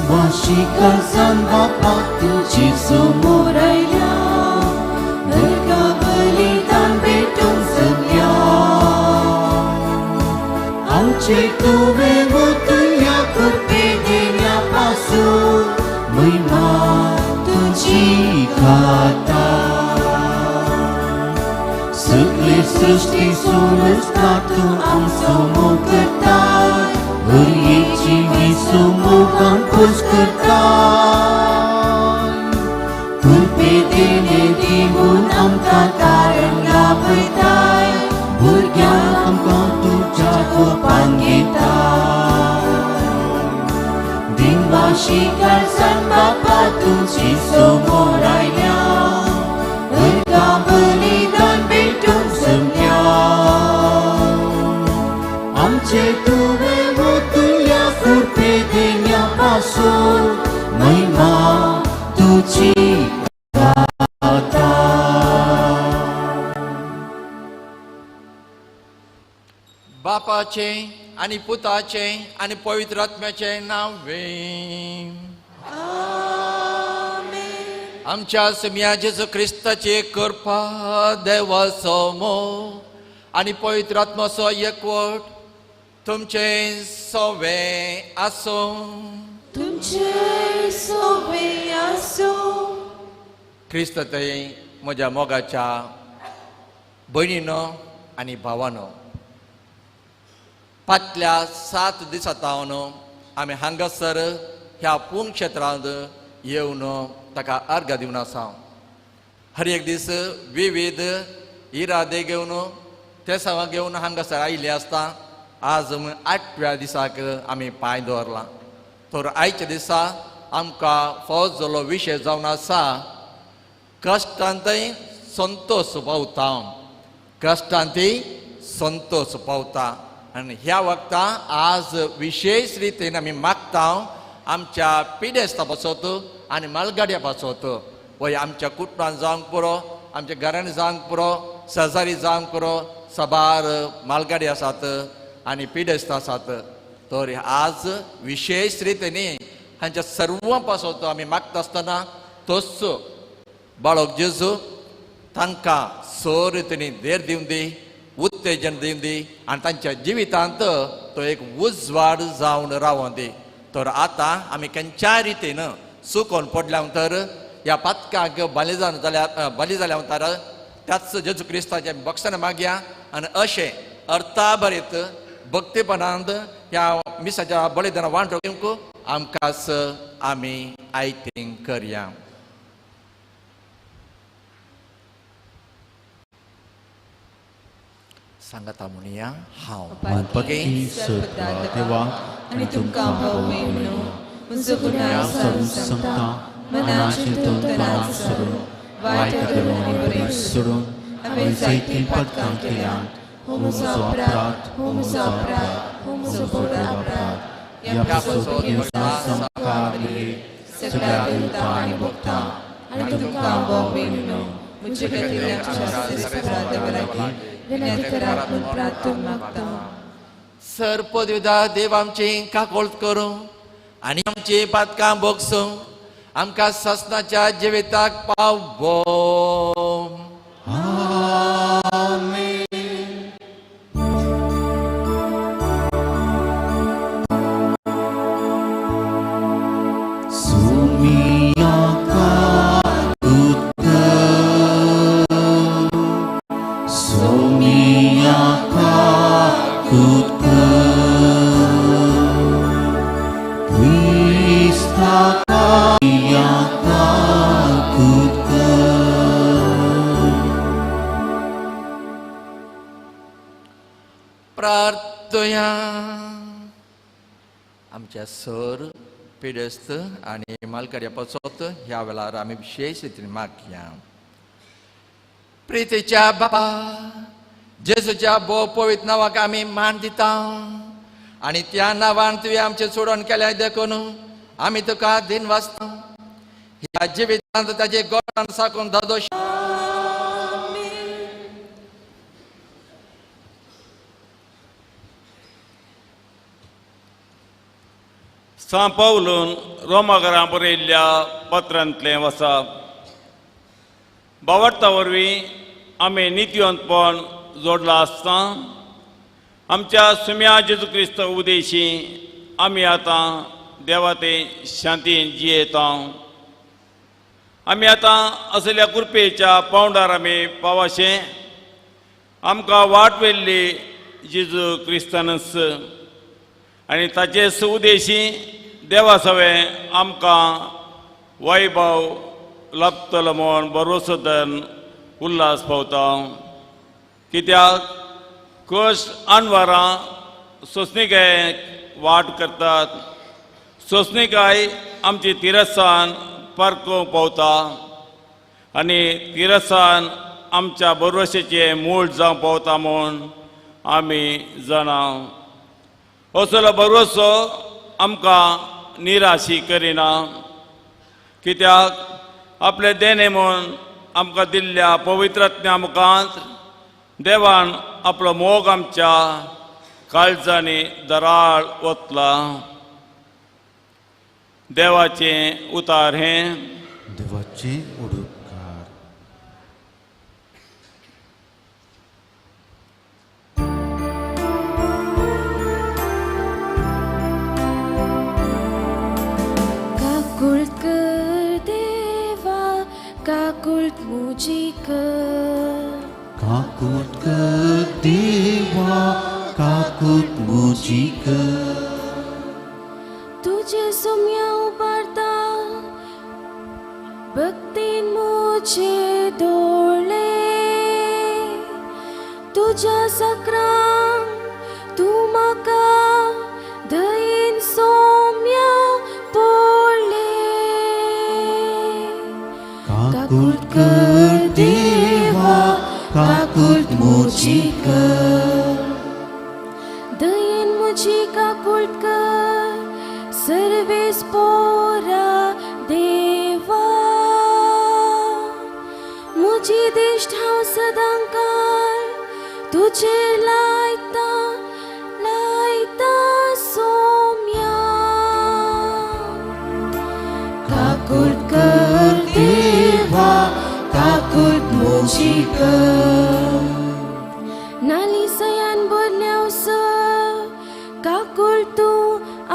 दिनवाशी काळजान बापा तुजी समोर आयल्या अर्घा बलिदान भेटूंक जमल्या आमचे तुवें मुतुल्या कृपे दिल्या पासून महिमा तुजी गाता. सगळे सृश्टी सोडसता तूं आमचो मोग करताय हरयेची विसो मोगान खोस करताय कृपे देणे दिवन आमकां तारण लाभयताय भुरग्यांक आमकां तुज्या गोपान घेताय दिनवाशी काळजान बापा तुजी समोर आयल्या अर्घा बलिदान भेटूंक जमल्या आमचे तुवें मुतुल्या कृपे देण्या पासून महिमा तुजी गाता. बापाचे आनी पुताचे आनी पवित्र आत्म्याचे नांवे. आमच्या सुम्या जेजू क्रिस्ताचे कृपा देवाचो मोग आनी पवित्र आत्माचो एकवट तुमचे सवे आसूं. तुमचे सोवे आसूं. क्रिस्त थंय म्हज्या मोगाच्या भयणीनो आनी भावानो, फाटल्या 7 दिसां सावन आमी हांगासर ह्या पूर्ण क्षेत्रांत येवन ताका अर्घ दिवन आसा. हर एक दीस विविध इरादे घेवन तेसांवां घेवन हांगासर आयिल्ले आसता. आज 8व्या दिसाक आमी पांय दवरला. तर आयच्या दिसा आमकां फौज जाल्लो विशय जावन आसा कश्टांतय संतोश पावता, कश्टांतय संतोश पावता. आनी ह्या वखता आज विशेश रितीन आमी मागता आमच्या पिडेस्ता पासत आनी मालगाड्या पासत, वय आमच्या कुटुंबान जावंक पुरो, आमच्या घरांनी जावंक पुरो, शेजारी जावंक पुरो, साबार मालगाडी आसात आनी पिडेस्त आसात. तर आज विशेश रितीन हांच्या सर्वां पासत आमी मागता आसतना तोच बाळक जेजू तांकां स रितीन धैर्य दिवन दी, उत्तेजन दिवन दी आनी तांच्या जिवितांत तो एक उजवाड जावन रावोन दी. तर आतां आमी खंयच्याय रितीन चुकोन पडल्या तर ह्या पातकाक बली जावन जाल्यार बली जाल्या तर त्याच जेजू क्रिस्ताच्या बक्षान मागया आनी अशें अर्थाभरीत भक्तीपणांत ह्या मिसाच्या बलिदाना वांटो घेवंक आमकांच आमी आयतींग करया. सांगाता म्हणया हांव मानपकी देवा आनी तुमकां भोव म्हणून म्हजो गुन्यांव सरून सांगता मनाचे तोंड सोडून वायट करून आनी बरें सोडून हांवें जायतीं पातकां केल्यात. हो म्हजो अपराध, हो म्हजो अपराध, हो म्हजो व्हड अपराध. ह्या पासत सगळ्या देवता आनी भक्तां आनी तुमकां भोव म्हणून म्हजे खातीर आमच्या सर्वेस्परा देवा लागीं विनंती करात म्हूण प्रार्थना मागता. सर पदवीदा देव आमची काकोळ करूं आनी आमची पातकां भोगसूं आमकां सासणाच्या जिविताक पावो. प्रार्थया. आमच्या सर पिडेस्त आनी मालकऱ्या पासत ह्या वेळार आमी विशेश रितीन मागया. प्रितीच्या बापा जेजूच्या भोव पवित्र नांवाक आमी मान दिता आनी त्या नांवान तुवें आमचें सोडोवन केलें देखून आमी तुका दिन वाचता. ह्या जिवितांत ताजे गोडान साकून धादोश सां पावलून रोमाघरां बरयल्ल्या पत्रांतलें वसाप. बावडता वरवीं आमी नितीवंतपण जोडलां आसता. आमच्या सुम्या जेजू क्रिस्त उदेशी आमी आतां देवा ते शांतीन जियेता. आमी आतां असल्या कृपेच्या पावंडार आमी पावाशें आमकां वाट व्हेल्ली जेजू क्रिस्तानच आनी ताचे सुदेशी देवा सवें आमकां वैभव लाभतलो म्हूण भरवसो धरून उल्हास पावता. कित्याक कश्ट अनवरां सोंसणिकायेक वाट करतात. सोंसणिकाय आमची तिरसान पारखूंक पावता आनी तिरसान आमच्या भरवशेचें मूळ जावंक पावता म्हूण आमी जाणा. असलो भरवसो आमकां निराशी करिना. कित्याक आपले देणे म्हूण आमकां दिल्ल्या पवित्रज्ञा मुखांत देवान आपलो मोग आमच्या काळजांनी दराळ ओतला. देवाचें उतार हें. देवाचें उडुपकार. काकुळट कर देवा, काकुळट मुजी कर. काकुळट कर देवा, काकुळट मुजी कर. तुझे सुम्या उबारता भक्तीन मुझे दोळे. तुझ्या सक्रांक तूं म्हाका दयेन सोम्या पळय. काकुळट कर देवा, काकुळट मुजी कर. दयेन मुजी काकुळट कर सर्वेस पोरा देवा. मुजी दिश्ट हांव सदांकाळ तुजेर लायता लायता सोम्या. काकुळट कर देवा, काकुळट मुजी कर. नालिसयान भरल्यावसर काकुळट तूं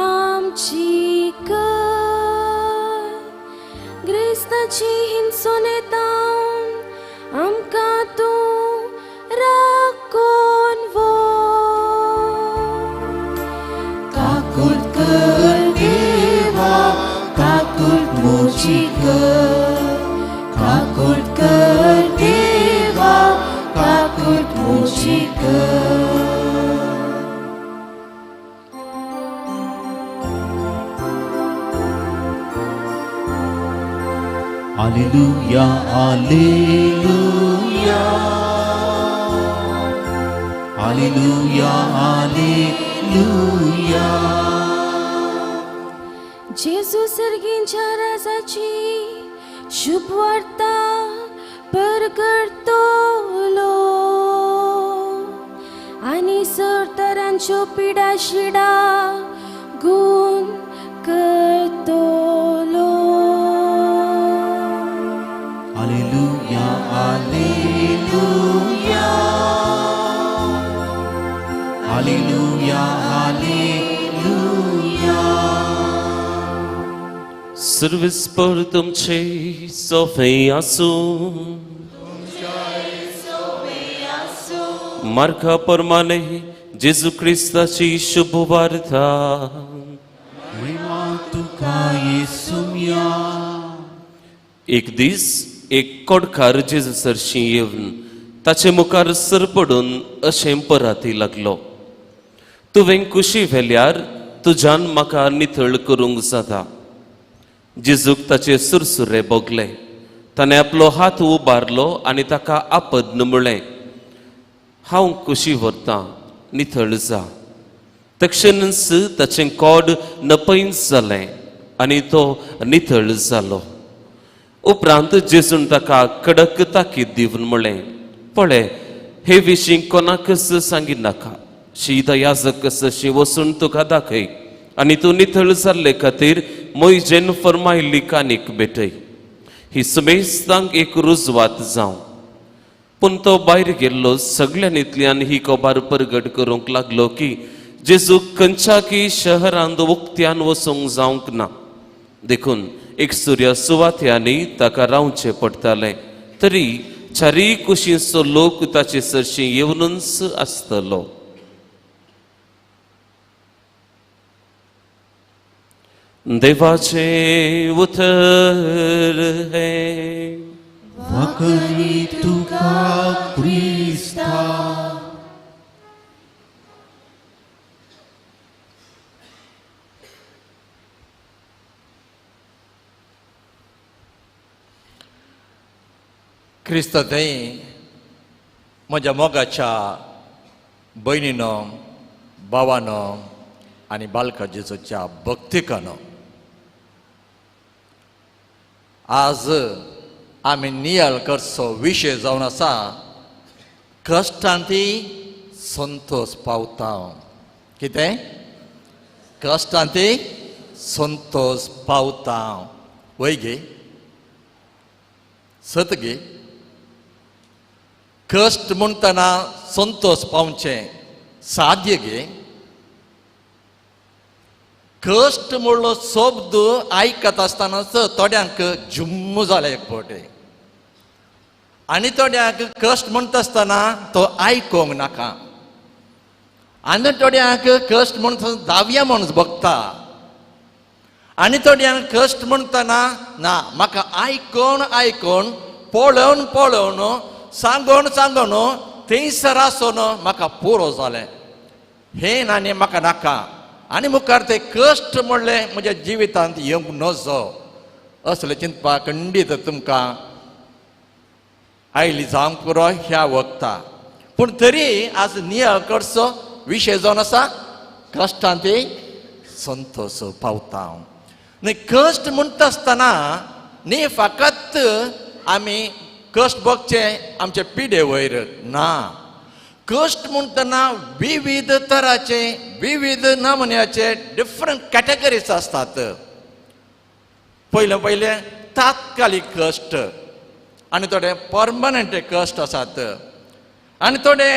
आमची कर. ग्रेस्ताची हिंसोन येता आमकां तूं राखून व्हर. काकुळट कर देवा, काकुळट मुजी कर. काकुळट कर देवा, काकुळट मुजी कर. Alleluia, Alleluia, Alleluia, Alleluia. जेजू सर्गींच्या राजाची शुभवार्ता परगडतलो आनी सरतरांच्यो पिडा शिडा गुण करतलो. Alleluia, Alleluia, Alleluia, Alleluia. सर्वेस्पर तुमचे सोफे आसूं. मार्का प्रमाणे जेजू क्रिस्ताची शुभवार्ता. महिमा तुका येसुम्या. एक दीस एक कोडकार जेजू सरशी येवन ताचे मुखार सरपडून अशें पराती लागलो, तुवें कुशी व्हेल्यार तुज्यान म्हाका नितळ करूंक जाता. जेजूक ताचे सुरसुरे भोगले. ताणें आपलो हात उबारलो आनी ताका आपद म्हळें, हांव कुशी व्हरतां, नितळ जा. तक्षणच ताचें कोड नपयंच जालें आनी तो नितळ जालो. उपरांत जेजून ताका कडक ताकीद दिवन म्हळें, पळय हे विशीं कोणाकच सांगिनाका. शीत याजक शी वचून तुका दाखय आनी तूं नितळ जाल्ले खातीर मोयजेन फर्मायल्ली कानीक भेटय. ही समेस्तांक एक रुजवात जावं. पूण तो भायर गेल्लो सगळ्यांनीतल्यान ही खबर परगट करूंक लागलो की जेजू खंयच्याकी शहरांत उक्त्यान वचूंक जावंक ना. देखून एक सुर्या सुवात्यांनी ताका रावचें पडटालें, तरी चारीय कुशींचो लोक ताचे सरशीं येवनूच आसतलो. देवाचें उतर हें. वखरी तुका क्रिस्ता. क्रिस्त थंय म्हज्या मोगाच्या भयणीनो, भावानो आनी बालका जेजूच्या भक्तिकानो, आज आमी नियाळ करचो विशय जावन आसा कश्टांती संतोष पावता. कितें? कश्टांती संतोष पावता. वय गे, सत गे? कश्ट म्हणटना संतोष पावचें साध्य गे? कश्ट म्हणलो शब्द आयकत आसतनाच थोड्यांक जुम्म जालें एक फावटी, आनी थोड्यांक कश्ट म्हणटा आसतना तो आयकूंक नाका, आनी थोड्यांक कश्ट म्हणटा दाव्या म्हणून बघता, आनी थोड्यांक कश्ट म्हणटना ना म्हाका आयकून आयकून पळोवन पळोवन सांगून सांगून थंयसर आसून म्हाका पुरो जालें, हें आनी म्हाका नाका, आनी मुखार ते कश्ट म्हणलें म्हज्या जिवितांत येवंक नजो असलें चिंतपाक खंडीत तुमकां आयली जावंक पुरो ह्या वखता. पूण तरी आज नियाळ करचो विशय जावन आसा कश्टांत संतोष पावता. न्ही कश्ट म्हणटा आसतना न्ही फकत आमी कश्ट भोगचे आमचे पिडे वयर ना. कश्ट म्हणटना विविध तराचे विविध नमुन्याचे डिफरंट कॅटेगरीज आसतात. पयले पयले तात्कालीक कश्ट, आनी थोडे परमनंट कश्ट आसात, आनी थोडे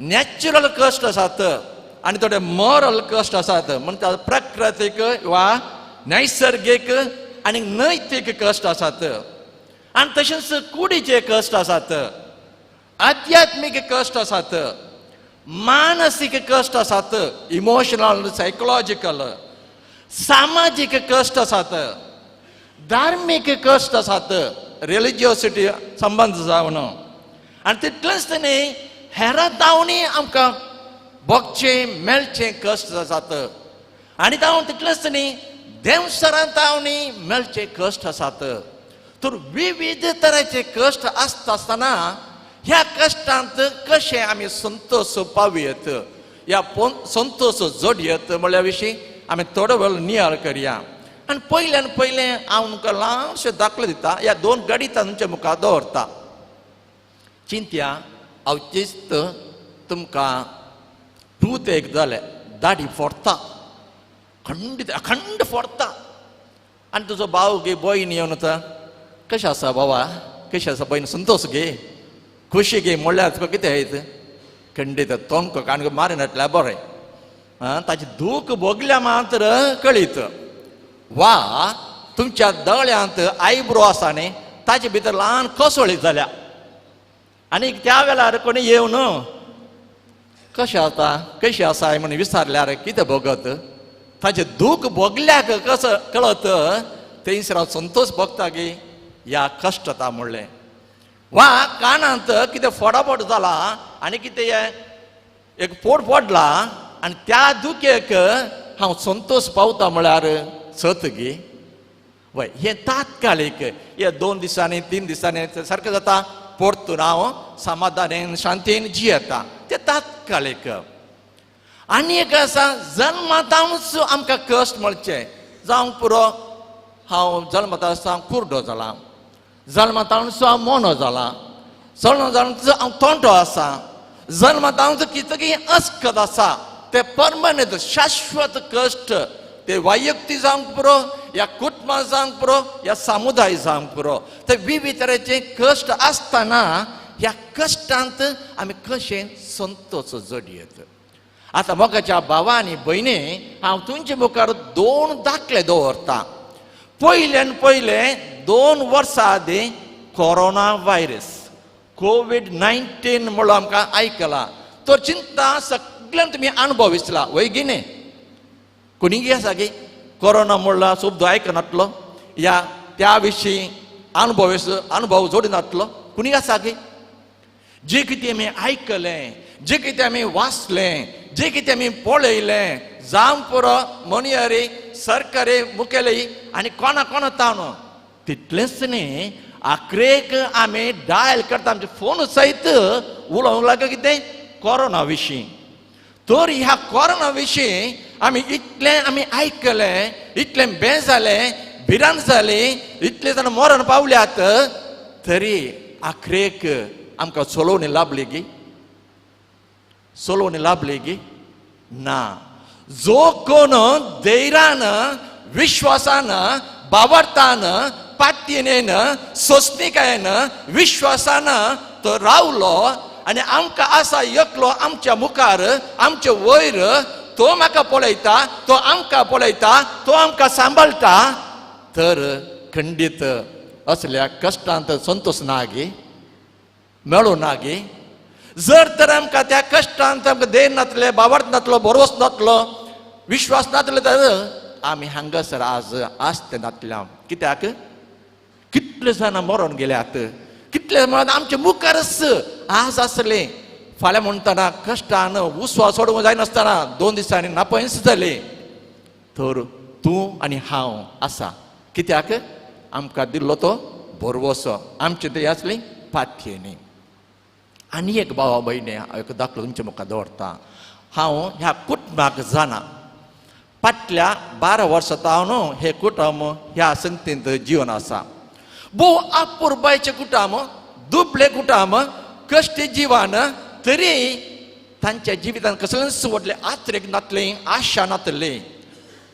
नॅचरल कश्ट आसात, आनी थोडे मॉरल कश्ट आसात. म्हणटा प्राकृतीक वा नैसर्गीक आनी नैतीक कश्ट आसात, आनी तशेंच कुडीचे कश्ट आसात, आध्यात्मीक कश्ट आसात, मानसीक कश्ट आसात, इमोशनल सायकोलॉजिकल, सामाजीक कश्ट आसात, धार्मीक कश्ट आसात, रिलिजियोसिटी संबंद जावन, आनी तितलेंच न्ही हेरां तावणी आमकां भोगचें मेळचें कश्ट आसात, आनी तावन तितलेंच न्ही देंवसरां तावणी मेळचे कश्ट आसात. तर विविध तरेचे कश्ट आसता आसतना ह्या कश्टांत कशें आमी संतोष पावयत ह्या संतोष जोडयत म्हणल्या विशीं आमी थोडो वेळ नियाळ करया. आनी पयल्यान पयलें हांव तुमकां ल्हानशें दाखलो दिता. ह्या दोन गणितां तुमच्या मुखार दवरता. चिंत्या हांव चिस्त तुमकां टूथ एक जालें दाडी फोडटा, खंडीत अखंड फोडटा, आनी तुजो भाव गे भयण येवन वता, कशें आसा बाबा, कशें आसा भयण, संतोष गे, खुशी गे म्हणल्यार तुका कितें येत खंडीत तोंक काणको मारिनाटल्यार बरें. आं, ताची दूख भोगल्या मात्र कळीत. वा तुमच्या दोळ्यांत आयब्रो आसा न्ही ताचे भितर ल्हान कोसळी जाल्या, आनी त्या वेळार कोणी येवन कशें आसा कशें आसा म्हणून विचारल्यार कितें भोगत, ताचें दूख भोगल्याक कसो कळत थंयसर हांव संतोष भोगता की ह्या कश्टता म्हणलें. वा कानांत कितें फोडाफोड जाला आनी कितें एक फोड पडला आनी त्या दुखेक हांव संतोष पावता म्हळ्यार सत गी? वय, हें तात्कालीक, हे 2 दिसांनी 3 दिसांनी सारकें जाता, परतून हांव समाधानेन शांतीन जियेता, तें तात्कालीक. आनी एक आसा जल्मातावच आमकां कश्ट मेळचें जावंक पुरो. हांव जल्मता आसतना हांव कुर्डो जाला, जल्मतावच हांव मोनो जाला, जल्म जावन हांव तोंटो आसा, जल्मतावच कितें अस्कत आसा. ते परमनंट शाश्वत कश्ट, ते वैयक्तीक जावंक पुरो, या कुटुंबां जावंक पुरो, या समुदाय जावंक पुरो, ते विविध तरेचे कश्ट आसतना ह्या कश्टांत आमी कशें संतोश जोडयेत. आतां मोगाच्या भावा आनी भयणी, हांव तुमचे मुखार दोन दाखले दवरतां. पयल्यान पयलें 2 वर्सां आदीं कोरोना व्हायरस COVID-19 म्हणून आमकां आयकलां. तो चिंता सगळ्यांत तुमी अणभव दिसला वय गी न्ही? कोणीय आसा की कोरोना म्हणला शब्द आयकनातलो या त्या विशीं अणभव जोडिनातलो कोणीय आसा की? जे कितें आमी आयकलें, जे कितें आमी वाचलें, जे कितें आमी पळयलें, जावं पुरो मनियारी सरकारी मुखेली आनी कोणा कोणा तावन तितलेंच न्ही, आखरेक आमी डायल करता आमचे फोन सयत उलोवंक लागले कितें कोरोना विशीं. तर ह्या कोरोना विशीं आमी इतलें आमी आयकलें, इतलें बें जालें, भिरांत जाली, इतले जाण मरण पावल्यात, तरी आखरेक आमकां सोलोवणी लाभली गी? सोलोवणी लाभली गी ना. जो कोण धैर्यान, विश्वासान, बावडतान, पातयेन, सोंसणिकायेन, विश्वासान तो रावलो आनी आमकां आसा एकलो आमच्या मुखार, आमचे वयर, तो म्हाका पळयता, तो आमकां पळयता, तो आमकां सांबाळटा, तर खंडीत असल्या कश्टांत संतोश ना गी, मेळूं ना गी? जर तर आमकां त्या कश्टांत आमकां धैर्य नातलें, बावड नातलो, भरोस नातलो, विश्वास नातलो, तर आमी हांगासर आज आसते नातल्या. कित्याक कितले जाणां मरोन गेल्यात, कितले म्हणून आमचे मुखारच आज आसले, फाल्यां म्हणटना कश्टान उस्वास सोडूंक जायनासतना 2 दिसांनी नापयस जाले. तर तूं आनी हांव आसा, कित्याक आमकां दिल्लो तो भरवसो, आमचे ते आसली पातयेनी. आनी एक भावा भयणी एक दाखलो तुमचे मुखार दवरता. हांव ह्या कुटुंबाक जाणा, फाटल्या 12 वर्सां तावन हे कुटुंब ह्या संगतींत जिवन आसा. भोव अपुरबायचें कुटुंब, दुबळे कुटुंब, कश्टी जिवन, तरी तांच्या जिवितांत कसलेंच व्हडलें आत्रेक नातलें, आशा नातली.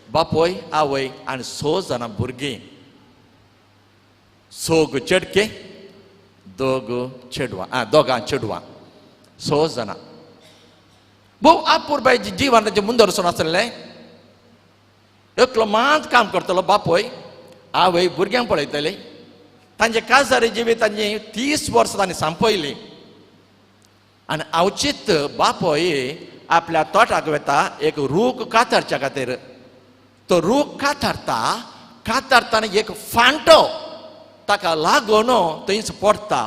बापूय, आवय आनी 6 जाणां भुरगीं, 6 चेडके, 2 चेडवां, दोगां चेडवां, 6 जाणां. भोव अपुरबायचें जिवन तांचें मुंदर वचून आसलें. एकलो मात काम करतलो बापूय, आवय भुरग्यांक पळयतली. तांचे काजारी जिवीत तांची 30 वर्सां तांणी सांपयली. आनी अवचीत बापूय आपल्या तोटाक वता एक रूख कातरच्या खातीर. तो रूख कातरता, कातरतना एक फांटो ताका लागून थंयच पडटा.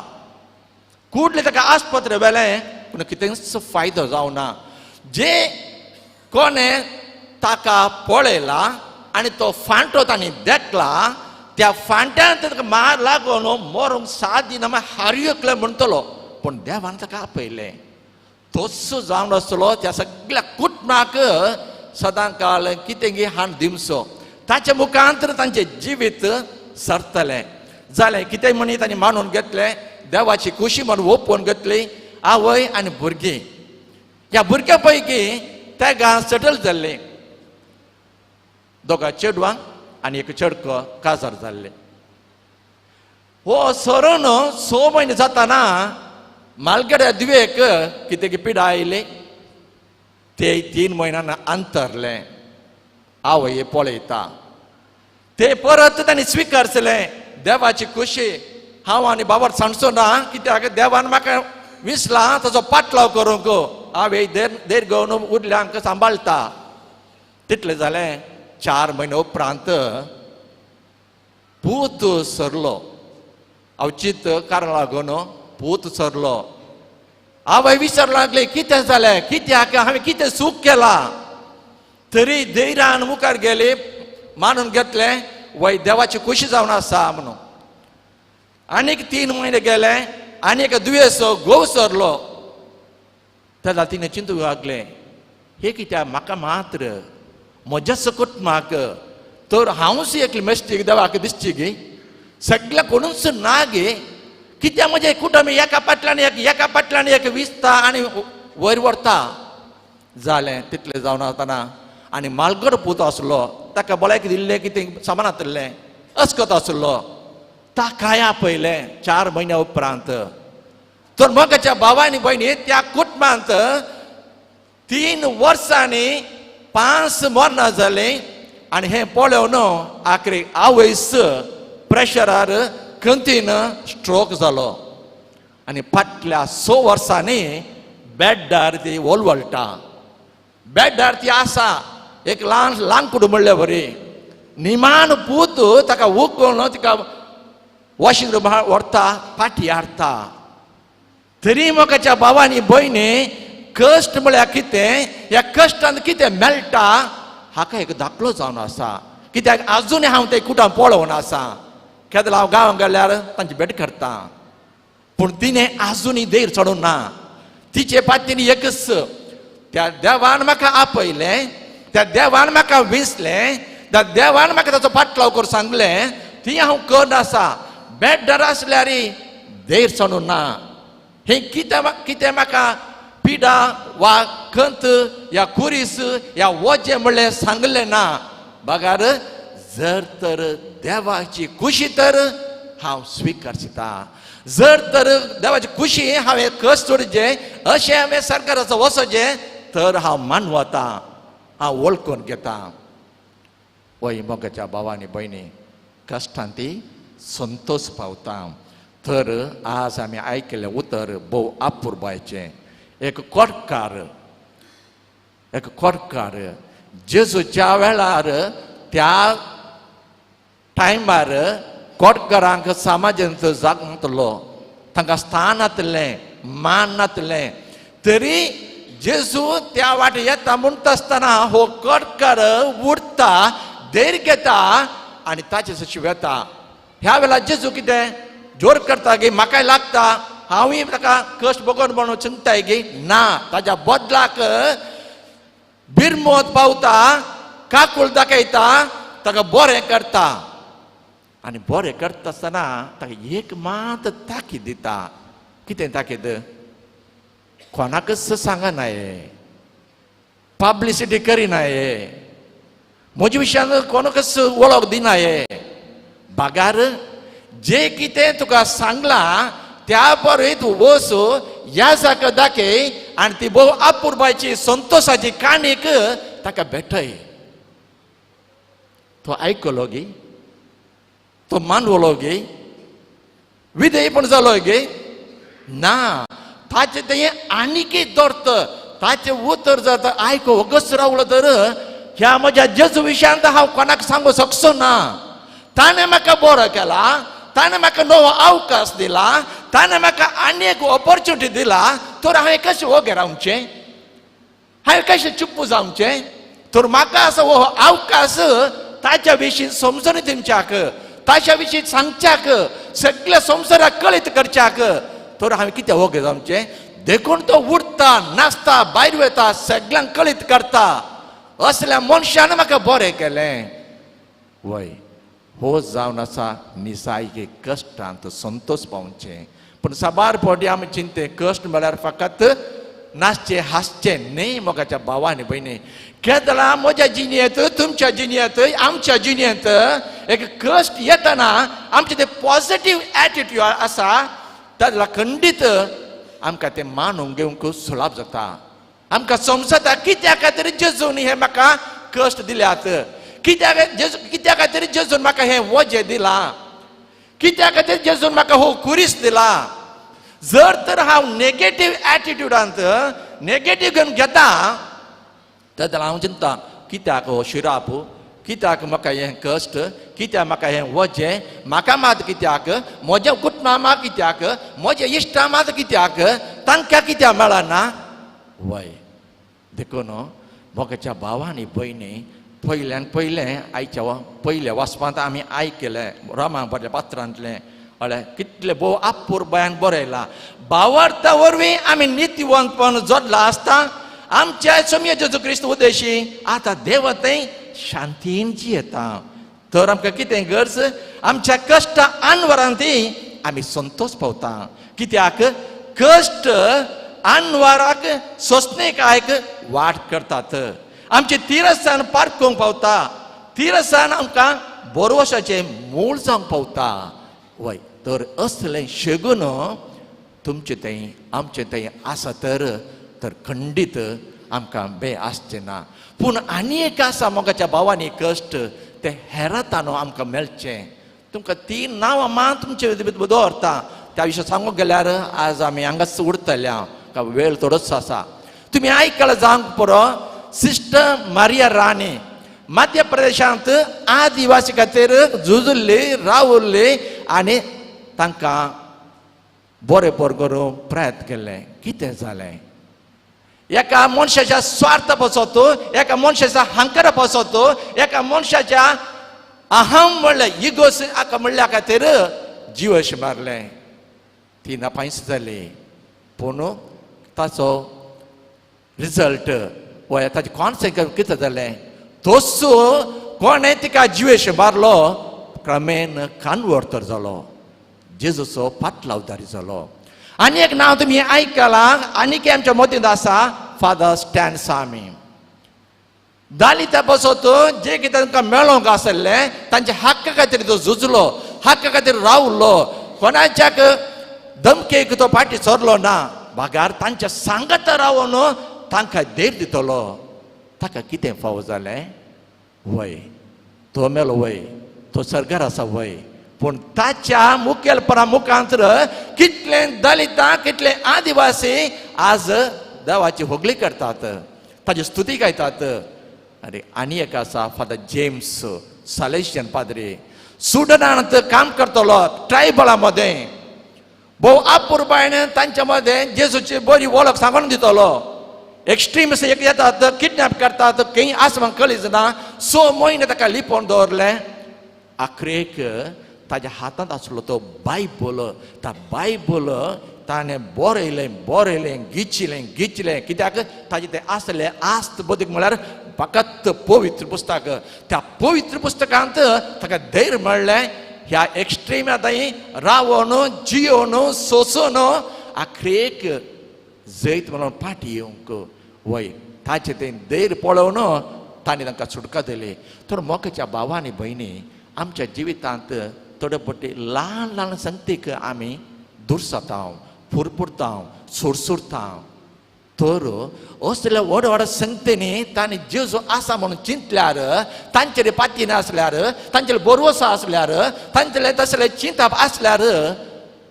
कुडले ताका आस्पत्रे व्हेलें, पूण कितेंच फायदो जावना. जे कोणें ताका पळयला आनी तो फांटो तांणी देखला, त्या फांट्यान ताका मार लागून मरूंक 7 दिना हारयकले म्हणटलो, पूण देवान ताका आपयलें. तोच जावन आसलो त्या सगळ्या कुटुंबाक सदां काळ कितें गी हाण दिवचो, ताच्या मुखांतर तांचें जिवीत सरतलें. जालें कितें म्हणी तांणी मानून घेतलें, देवाची खुशी म्हण ओपून घेतली. आवय आनी भुरगीं, ह्या भुरग्यां पैकी तेगां सेटल जाल्लीं, दोगां चेडवां आनी एक चेडको काजार जाल्ले. हो सरून 6 म्हयने जाताना मालगड्या दिवेक कितें पिडा आयली, ते 3 म्हयन्यान अंतरलें. आवय पळयता ते परत तांणी स्विकारचलें देवाची खुशी. हांव आनी बाबर सांगचो ना, कित्याक देवान म्हाका विसला ताचो पाटलाव करूंक. हांव देर घेवन उरल्यांक सांबाळटा. तितलें जालें, 4 म्हयने उपरांत पूत सरलो. अवचीत कारण लागून पूत सरलो. आवय विचार लागली कितें जालें, कित्याक हांवें कितें चूक केला? तरी धैर्यान मुखार गेली, मानून घेतलें वय देवाची खुशी जावन आसा म्हणून. आनीक 3 म्हयने गेले, आनीक दुयेंस घोव सरलो. तेन्ना तिणें चिंतूंक लागलें, हे कित्याक म्हाका मात्र म्हज्याच कुटुंबाक, तर हांवूच एकली मेस्टीक देवाक दिसची गी, सगळ्या कोणूच ना गे, कित्याक म्हजें कुटुंब एका फाटल्यान एक, एका फाटल्यान एक विसता आनी वयर व्हरता. जालें तितलें जावन आसतना आनी मालगड पूत आसलो ताका भलायकी दिल्लें कितें सामान आसलें अस्कत आसलो ताकाय आपयलें 4 म्हयन्या उपरांत. तर मोगाच्या भावा आनी भयणी त्या कुटुंबांत 3 वर्सांनी 5 मरणां जालीं आनी हें पळोवन आखरी आवयस प्रेशरार खंतीन स्ट्रोक जालो आनी फाटल्या 6 वर्सांनी बेड्डार ती वळवळटा. बेड्डार ती आसा एक ल्हान लांकूड म्हणले वरी. निमान पूत ताका उखलून तिका वॉशिंग रुमार व्हरता, पाटी हाडटा. तरी मोगाच्या भावांनी भयणी कश्ट म्हळ्यार कितें, ह्या कश्टान कितें मेळटा हाका एक दाखलो जावन आसा. कित्याक आजुनूय हांव ते कुटां पळोवन आसा. केदला हांव गांवांत गेल्यार तांची भेट करता पूण तिणें आजुनूय धैर्य चडूंक ना. तिचे पातीन एकच त्या देवान म्हाका आपयलें, त्या देवान म्हाका विंचलें, त्या देवान म्हाका ताचो पाटलाव करूं सांगलें, ती हांव कर आसा. बेड्डार आसल्यार धैर्य चडूंक ना. हें कितें कितें म्हाका पिडा वा खंत या कुरीस या वजें म्हणलें सांगलें ना. बगार जर तर देवाची खुशी तर हांव स्विकारता, जर तर देवाची खुशी हांवें कश्ट सोडचें अशें हांवें सरकाराचो वचचें तर हांव मानवता, हांव वळखून घेता. वय मोगाच्या भावा आनी भयणी कश्टान ती संतोष पावता. तर आज आमी आयकल्लें उतर भोव अपुरबायचें. एक कोटकार, एक कोटकार जेजूच्या वेळार त्या टायमार कोटकारांक समाजांत जाग नातलो, तांकां स्थान नातलें, मान नातलें. तरी जेजू त्या वाटे येता म्हणटा आसतना हो कोटकार उरता, धैर्य घेता आनी ताचे सशी वेता. ह्या वेळार जेजू कितें जोर करता गी म्हाकाय लागता हांवूय ताका कश्ट भोगोन म्हणून चिंताय गी ना. ताज्या बदलाक बिरमोत पावता, काकूळ दाखयता, ताका बरें करता आनी बरें करता आसतना ताका एक मात ताकीद दिता. कितें ताकीद? कोणाकच सांगनाय, पब्लिसिटी करिनाय, म्हज्या विशयान कोणाकच वळख दिनाय. बागार जे कितें तुका सांगलां त्या बरें तूं वच ह्या जाका दाखय आनी ती भोव अपुरबायची संतोशाची काणीक ताका भेटय. तो आयकलो गी, तो मानवलो गी, विधेय पण जालो गी ना. ताचें तें आनीकय दर्त ताचें उतर जर आयको वगस रावलो तर ह्या म्हज्या जेजू विशयांत हांव कोणाक सांगूंक शकचो ना. ताणें म्हाका बरो केला, ताणें म्हाका नवो अवकाश दिला, ताणें म्हाका आनी एक ऑपॉर्च्युनिटी दिला, तर हांवें कशें वोगे रावचें, हांवें कशें चुप्प जावचें? तर म्हाका असो हो अवकाश ताच्या विशीं समजून दिवच्याक, ताच्या विशीं सांगच्याक, सगळ्या संवसाराक कळीत करच्याक, तर हांवें कितें वोगे जावचें? देखून तो उठता, नाचता, भायर वता, सगळ्यांक कळीत करता. असल्या मनशान म्हाका बरें केलें. वय हो जावन आसा निसायके कश्टांत संतोष पावचें. पूण साबार फावटी आमी चिंते कश्ट म्हळ्यार फकत नाचचें हांसचें न्हय. मोगाच्या भावा आनी भयणी केदळा म्हज्या जिणेंत, तुमच्या जिणेंत, आमच्या जिणेंत एक कश्ट येतना आमचें तें पॉजिटीव एटिट्यूड आसा ताका खंडीत आमकां तें मानून घेवंक सुलाभ जाता. आमकां समजता कित्या खातीर जेजून हें म्हाका कश्ट दिल्यात, कित्या खातीर जेजून म्हाका हें वजें दिलां, कित्या खातीर जेजून म्हाका हो कुरीस दिला. जर तर हांव नेगेटीव एटिट्यूडांत नेगेटीव घेवन घेता तेन्ना हांव चिंता कित्याक हो शिराप, कित्याक म्हाका हें कश्ट, कित्याक म्हाका हें वजें, म्हाका मात कित्याक, म्हज्या कुटुंबा मात कित्याक, म्हज्या इश्टा मात कित्याक, तांकां कित्याक मेळना. वय देखून मोगाच्या भावा आनी भयणी पयल्यान पयलें आयच्या पयल्या वाचपांत आमी आयकलें रोमा बऱ्या पात्रांतलें अळे कितले भोव अपुरबायान बरयलां. भावार्था वरवीं आमी नितीवंतपण जोडलां आसता आमच्या सोमये जेजू क्रिस्त उदेशी आतां देव थंय शांतीन जियेता. तर आमकां कितें गरज? आमच्या कश्टा अनवरांत आमी संतोष पावता. कित्याक कश्ट अनवाराक सोंसणीकायक वाट करतात. आमचे तिरसान पारखूंक पावता, तिरसान आमकां बोरवशाचें मूळ जावंक पावता. वय तर असलें शेगून तुमचें थंय आमचें थंय आसा तर तर खंडीत आमकां बे आसचें ना. पूण आनी एक आसा मोगाच्या भावांनी कश्ट ते हेरातानो आमकां मेळचें. तुमकां ती नांवां मात तुमचे दवरता त्या विशय सांगूंक गेल्यार आज आमी हांगाच उरतल्या, वेळ थोडोच आसा. तुमी आयकला जावंक पुरो सिस्टर मारिया राणे मध्य प्रदेशांत आदिवासी खातीर झुजुल्ली रावुल्ली आनी तांकां बरें करूंक प्रयत्न केलें. कितें जालें? एका मनशाच्या स्वार्थ पसत, एका मनशाच्या हांकर पसत, एका मनशाच्या अहम म्हणल्यार इगोस हाका म्हणल्या खातीर जिवश मारलें. ती नापायस जाली. पूण ताचो रिजल्ट वय ताचे कॉन्सिक्वन्स कितें जालें? तोच कोणें तिका जिवेश मारलो क्रमेन कानवर्तर जालो, जेजूचो पाटलावदारी जालो. आनी एक नांव तुमी आयकलां आनी आमच्या मतींत आसा, फादर स्टॅन सामी. दालिता बसत जे कितें तांकां मेळोंक आसलें तांच्या हक्का खातीर तो झुजलो, हक्का खातीर रावलो, कोणाच्याक धमकेक तो फाटी सरलो ना, बागार तांच्या सांगात रावन तांकां धैर्य दितलो. ताका कितें फावो जालें? वय तो मेलो, वय तो सरकार आसा, वय पूण ताच्या मुखेलपणा मुखांतर कितले दलितां कितले आदिवासी आज देवाची होगली करतात, ताची स्तुती गायतात. आनी आनी एक आसा फादर जेम्स सालेशियन पाद्री, सुडनांत काम करतलो ट्रायबला मदें, भोव अपुरबायन तांच्या मदें जेजूची बरी वळख सांगून दितलो. एक्स्ट्रीम्स एक येतात, किडनॅप करतात, खंय आसमां कळीच ना. 6 म्हयने ताका लिपोवन दवरलें. आखरेक ताज्या हातांत आसलो तो बायबल, त्या बायबल ताणें बरयलें बरयलें गिचिलें गिचिलें. कित्याक ताजें तें आसलें आस्त बदीक म्हळ्यार फकत पवित्र पुस्तक. त्या पवित्र पुस्तकांत ताका धैर्य मेळ्ळें ह्या एक्स्ट्रीम आतां रावन जियोन सोसून आखरेक जैत म्हणून फाटी येवंक. वय ताचें तें धैर्य पळोवन ताणें तांकां सुटका दिली. तर मोगाच्या भावा आनी भयणी, आमच्या जिवितांत थोडे पट्टी ल्हान ल्हान संगतीक आमी दुरसता, फुरफुरता, सुरसुरता. तर असल्या व्हड व्हड संगतींनी तांणी जेजू आसा म्हणून चिंतल्यार, तांचेर पाती आसल्यार, तांचेर भरवसो आसल्यार, तांचेर तसले चिंतप आसल्यार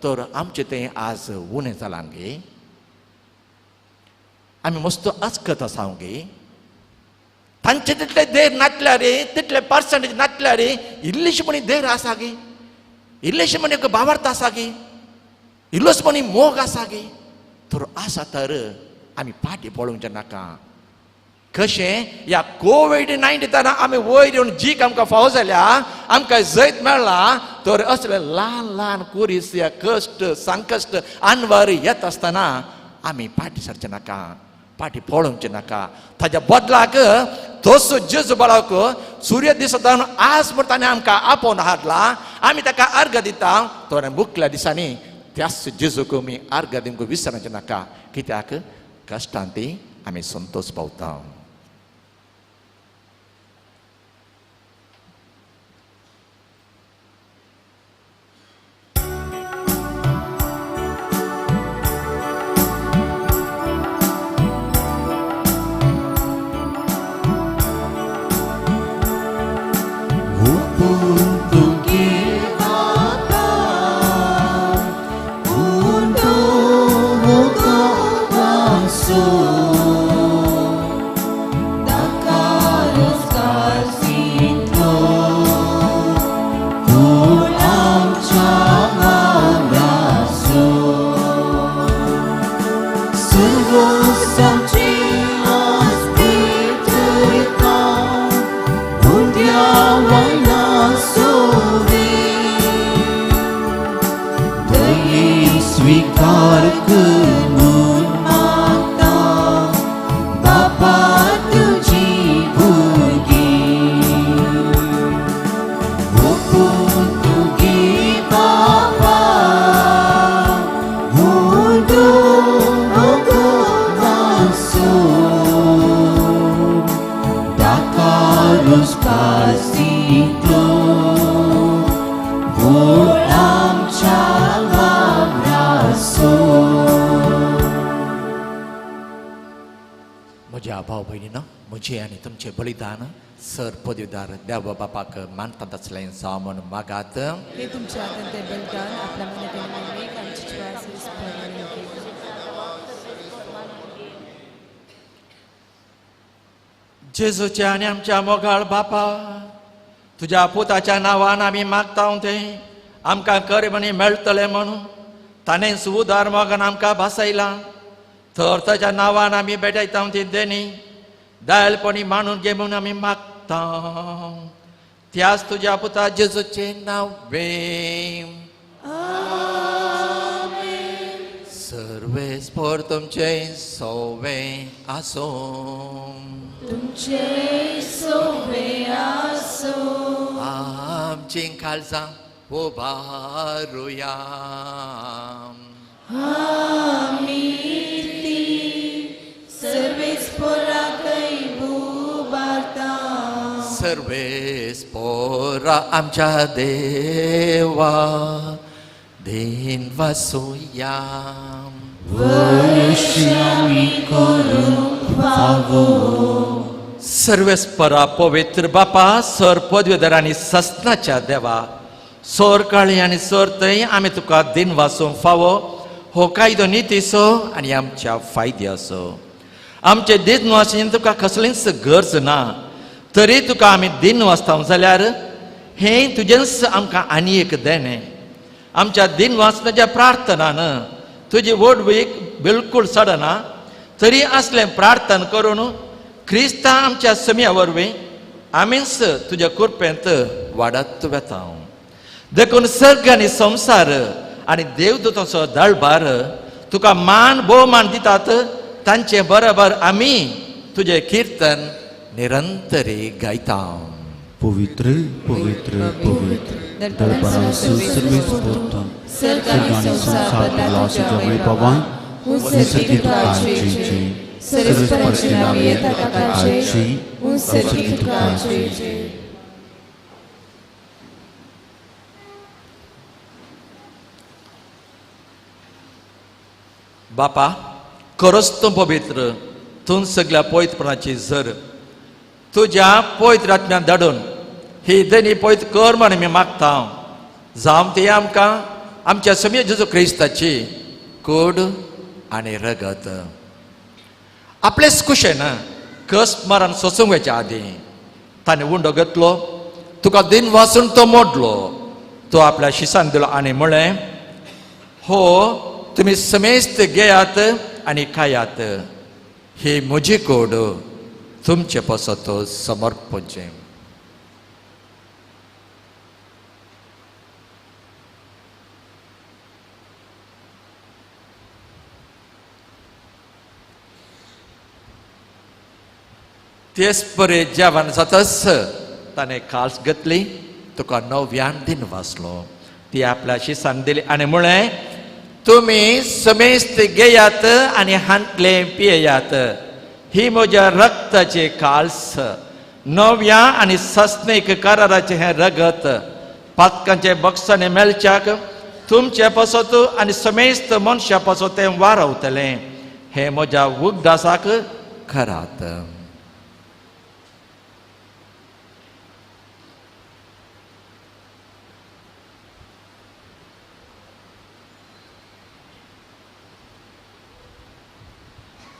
तर आमचें तें आज उणें जालां गे. आमी मस्त अचकत आसा गे. तांचे तितले धैर्य नासल्यार, तितले पर्संटेज नासल्यार इल्लीशी म्हणी धैर्य आसा गे, इल्लीशी म्हणी भावार्थ आसा गे, इल्लोच म्हणी मोग आसा गे. तर आसा तर आमी फाटी पळोवचें नाका. कशें ह्या कोवीड-19 आमी वयर येवन जीक आमकां फावो जाल्या, आमकां जैत मेळ्ळां, तर असले ल्हान ल्हान कुरीस या कश्ट संकश्ट अनवर येत आसतना आमी फाटी सरचें नाका, फाटी पळोवचें नाका. ताच्या बदलाक तोच जेजू बाळक सूर्य दिसता आज म्हण ताणें आमकां आपोवन हाडला, आमी ताका अर्घ दिता. तर मुखल्या दिसांनी त्याच जेजूक आमी अर्घ दिवंक विसरचें नाका. कित्याक कश्टांत आमी संतोश पावता. Some भाव भयणीनो, म्हजें आनी तुमचें बलिदान सर पदवीदार देव बापाक मानतात आसलें जावं म्हूण मागात. हे तुमच्या हातान ते बलिदान आपल्या मनात आमची जिवास. जेजूच्या आनी आमच्या मोगाळ बापा, तुज्या पुताच्या नांवान आमी मागता तें आमकां करमणी मेळटलें म्हणून ताणें उदार मोगान आमकां भासयलां. तर ताच्या नांवान आमी भेटयता ती देणी दायलपणी मांडून घे म्हणून आमी मागता. त्याच तुज्या पुता जेजूचें नांव सर्वेस्पर तुमचें सोवें आसूं. तुमचें सोवें आसूं. आमचीं काळजां उबारुया. आमी ती सर्वेस्पराकय उबारता. सर्वेस्परा आमच्या देवा देन वासुया. वर्षामी करूंक फावो. सर्वेस्परा पवित्र बापा, सर पदवीधर आनी सस्नाच्या देवा, सोर काळी आनी सोर थंय आमी तुका दिन वासूंक फावो. हो कायदो नितीचो आनी आमच्या फायद्याचो. आमचे दिन वासीन तुका कसलीच गरज ना, तरी तुका आमी दिन वाचता जाल्यार हें तुजेंच आमकां आनी एक देणें. आमच्या दिन वाचनाच्या प्रार्थनान तुजी व्हडवीक बिलकूल चडना, तरी असलें प्रार्थना करून क्रिस्ता आमच्या सम्या वरवीं आमीच तुज्या कृपेंत वाडत वेता. देखून सर्ग आनी संवसार आनी देवदूतांचो दळभार तुका मान भोवमान दितात, तांचे बरोबर आमी तुजें किर्तन निरंतरी गायता. पवित्र पवित्र पवित्र दळपारांसो सर्वेस्पर सर्ग आनी संवसार बदला तुज्या वैभवान उंसर्गी तुका जय. सर्वेस्पराचे नांव येता ताका जय. उंसर्गी तुका जय. बापा, खरोच तूं पवित्र, तूं सगळ्या पवित्रपणाची झर. तुज्या पवित्र आत्म्यान धाडून ही देणी पवित्र कर म्हण आमी मागता. जावं ती आमकां आमच्या समीर जेजू क्रिस्ताची कूड आनी रगत. आपलेच कुशेन कस मरण सोसूंक वयच्या आदीं ताणें उंडो घेतलो, तुका दिन वासून तो मोडलो, तो आपल्या शिसान दिलो आनी म्हळें, हो तुमी समेस्त घेयात आनी खायात, ही म्हजी कूड तुमचे पासत समर्पणचें. तेच परे जेवण जातच ताणें काल्स घेतली, तुका नव्यान दिन वाचलो, ती आपल्या शिसान दिली आनी म्हळें, तुमी समेस्त घेयात आनी हांतलें पियेयात, ही म्हज्या रक्ताचे काल्स, नव्या आनी सस्नीक कराराचें हें रगत, पातकांचे बक्षाने मेळच्याक तुमचे पासत आनी समेस्त मनशा पासत तें वारवतलें. हें म्हज्या उगडासाक करात.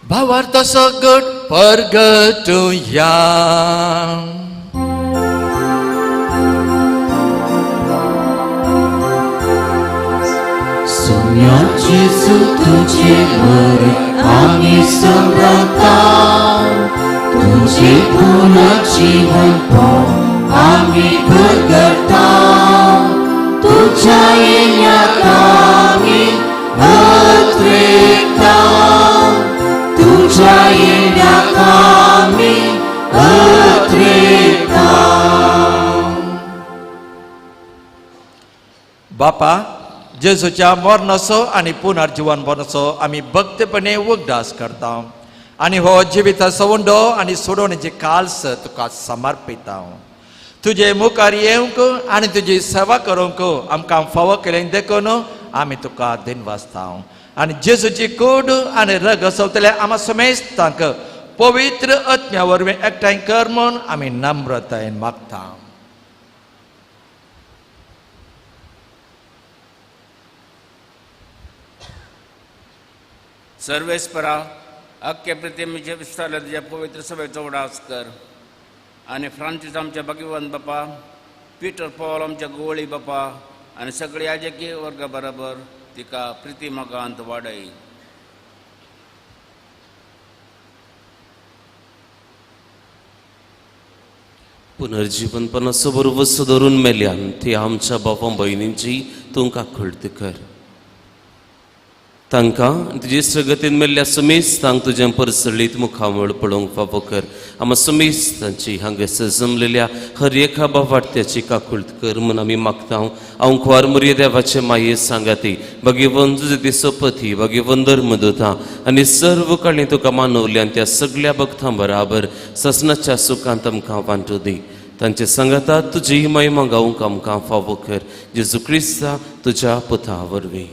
भावार्थ सगट परगटुया. सोम्या जेजू तुझे मरण आमी समरता, तुझे पुनर्जीवन आमी परगटा. तुझ्या येण्याक आमी अत्रेकता, तुझ्या येण्याक आमी अत्रेकता. बापा, जेजूच्या मरणाचो आनी पुनर्जीवनपणाचो आमी भक्तपणे उगडास करता आनी हो जिविताचो उंडो आनी सोडोवण्याची काल्स तुका समर्पिता. तुजे मुखार येवंक आनी तुजी सेवा करूंक आमकां फावो केलें देखून आमी तुका दिनवासता. आनी जेजूची कूड आनी रग सोंपतले आमा समेस्तांक पवित्र आत्म्या वरवीं एकठांय कर म्हूण आमी नम्रतायेन मागता. सर्वेस्परा अख्खे प्रतिमेचे विस्तारले तुज्या पवित्र सभेचो उडास कर आनी फ्रांसीस आमच्या भगवान बापा, पिटर पॉल आमच्या गोवळी बापा आनी सगळे याजकीय वर्गा बरोबर तिका प्रिती मोगांत वाडय. पुनर्जीवनपणाचो बरोबर धरून मेल्यान ती आमच्या बापा भयणींची तुमकां कळत कर. तांकां तुजे सगतीन मेल्ल्या समेस्तांक तुजें परसळीत मुखामळ पळोवंक फावो कर. आमा समेस्तांची हांगासर जमलेल्या हर एका बावाट्याची काकुळत कर म्हूण आमी मागता. हांव कुवार मुरये देवाचे माये सांगाती भगेवन तुजे ती सोपती भगेवन धर्मदुता आनी सर्व काळी तुका मानवल्यान त्या सगळ्या भक्तां बराबर ससनाच्या सुखांत आमकां वांटू दी. तांचे सांगाता तुजी महिमा गावंक आमकां फावो कर. जेजू क्रिस्ता तुज्या पुता वरवीं.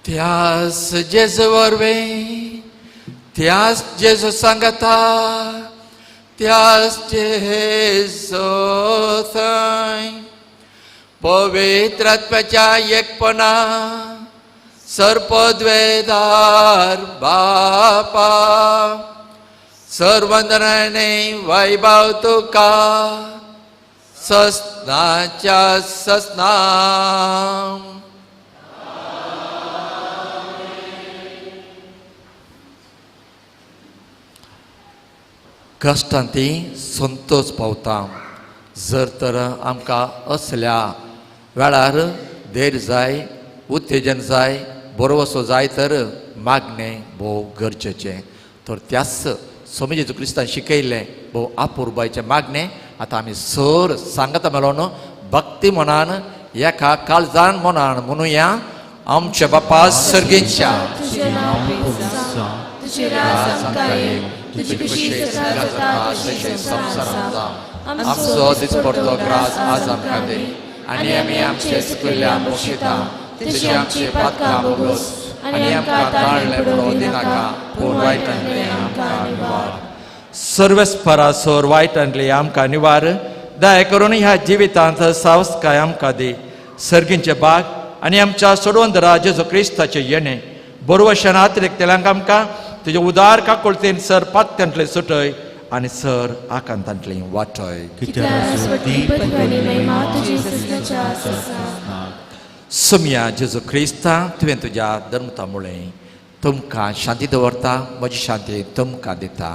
त्यास जेजू वरवीं, त्यास जेजू सांगता, त्यास जेजू थंय पवित्र आत्म्याच्या एकपणा सर्पद्वेदार बापा सर्वंदनाने वैभव तुका ससनाच्या ससना. कश्टान ती संतोष पावता. जर तर आमकां असल्या वेळार धैर्य जाय, उत्तेजन जाय, बरोवसो जाय तर मागणें भोव गरजेचें. तर त्याच स्वामी जेजू क्रिस्तान शिकयल्लें भोव आपुरबायचें मागणें आतां आमी सर सांगता मेळोन भक्ती मनान एका काळजान मनान म्हणुया. आमच्या बापा सर्गेच्या तुजी खुशी जाता तशी संवसारांत जावं. आमचो दिसपडतो ग्रास आज आमकां दी आनी आमी आमचे चुकिल्ल्या मोक्षिता तशी आमची पातकां भोगोस आनी आमकां ताळणें पडोवं दिनाका, पूण वायटांतलें आमकां निवार. सर्वेस्परा सोर वायटांतलें आमकां निवार. दया करून ह्या जिवितांत सावसकाय आमकां दी. सर्गींचे बाग आनी आमच्या सोडवंदरा जेजू क्रिस्ताचें येणें बरोवशान आतरेकतेल्यांक आमकां तुजे उदार काकुळतेन सर पात्यांतले सुटय आनी सर आकांतांतले वाटय. सुमया जेजू क्रिस्ता तुवें तुज्या धर्मता मुळे तुमकां शांती दवरता, म्हजी शांती तुमकां दिता.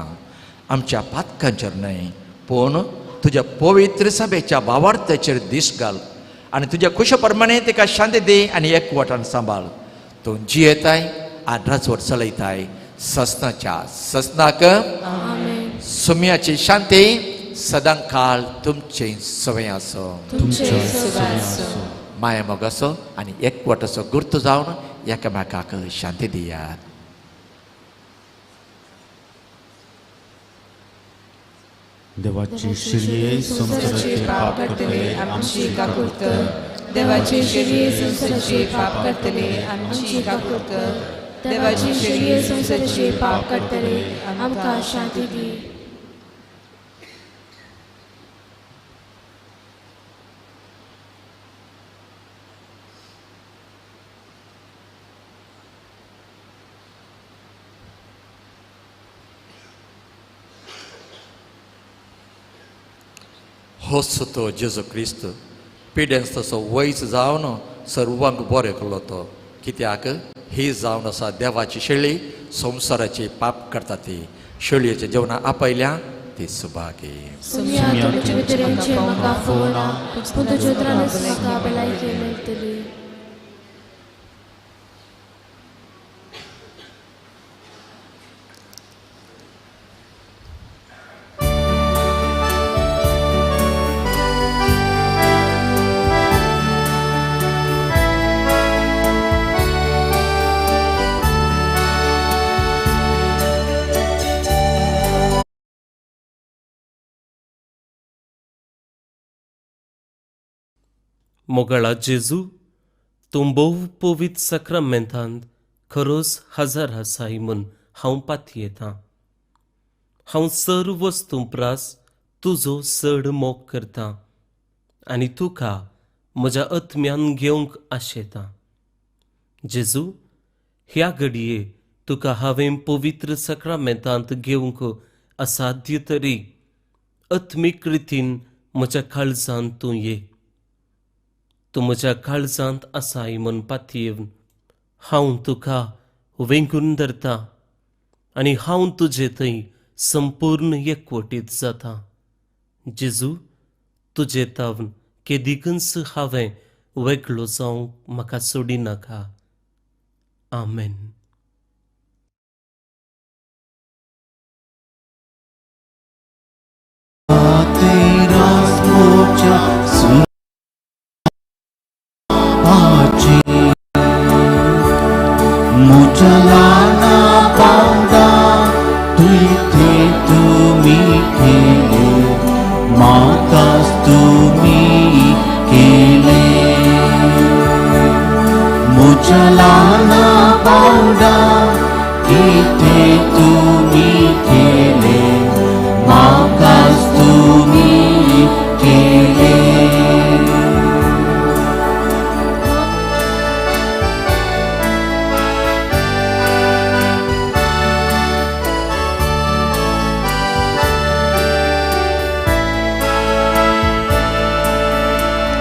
आमच्या पातकांचेर न्हय पूण तुज्या पवित्र सभेच्या भावार्थाचेर दीस घाल आनी तुज्या खुशे प्रमाणे तिका शांती दी आनी एकवटान सांबाळ. तूं जियेताय आनी राजवट चलयताय ससनाच्या ससनाक. सुम्याची शांती सदांकाळ तुमचे सवय आसो. माया मोगाचो आनी एकवटाचो गुर्त जावन एकामेकाक शांती दियात. देवाची शिरये संवसाराचे पाप करतले आमची काकूळ कर. देवाची शिरये संवसाराचे पाप करतले आमची काकूळ कर. देवाची शिरये संवसाराचे पाप करतले आमकां शांती दी. होच तो जेजू क्रिस्त पिडेन्स तसो वयच जावन सर्वांक बरें केलो तो. कित्याक ही जावन आसा देवाची शेळी संवसाराची पाप करता ती शेळयेच्या जेवणां आपयल्या ती सुभागी. मोगाळा जेजू, तूं भोव पवित्र साक्रामेंतांत खरोच हजर आसाय म्हूण हांव पातयेतां. हांव सर्व वस्तूं प्रास तुजो चड मोग करतां आनी तुका म्हज्या आत्म्यान घेवंक आशेतां. जेजू, ह्या घडये तुका हांवें पवित्र साक्रामेंतांत घेवंक असाध्य तरी आत्मीक रितीन म्हज्या काळजांत तूं ये. तूं म्हज्या काळजांत आसाय म्हूण पातयेवन हांव तुका वेंगून धरता आनी हांव तुजे थंय संपूर्ण एकवटीत जाता. जेजू, तुजे तावन केदिकूच हांवें वेगळो जावंक म्हाका सोडिनाका. आमेन. मुचलाना पावडा तुथे तुमी केले, म्हाकाच तुमी केले. मुचलाना पावडा किथे तुमी केले, म्हाकाच तुमी केले.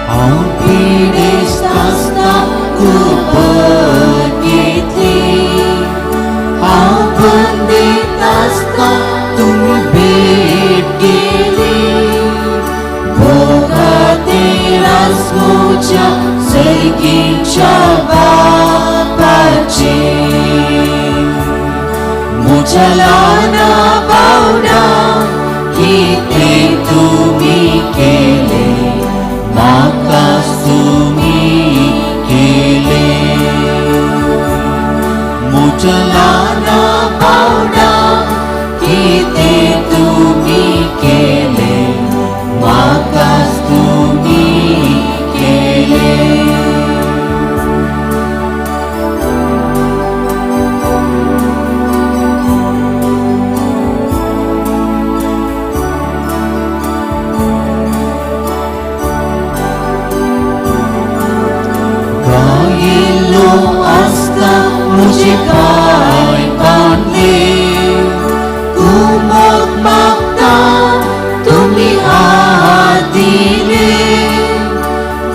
हांव पिडेस्त आसता कुपत घेतली, हांव बंदीत आसता तुमी भेट केली. भोगातेरास म्हज्या सर्गीच्या बापाचे, म्हज्या ल्हाना बावडा कितें तुमी केले, म्हाकाच तुमी केले. म्हज्या ल्हाना बावडा कितें तुमी केले, म्हाकाच तुमी केले. गायिल्लो आसता म्हजे पांय बांदले, कुमक मागता तुमी हात दिले.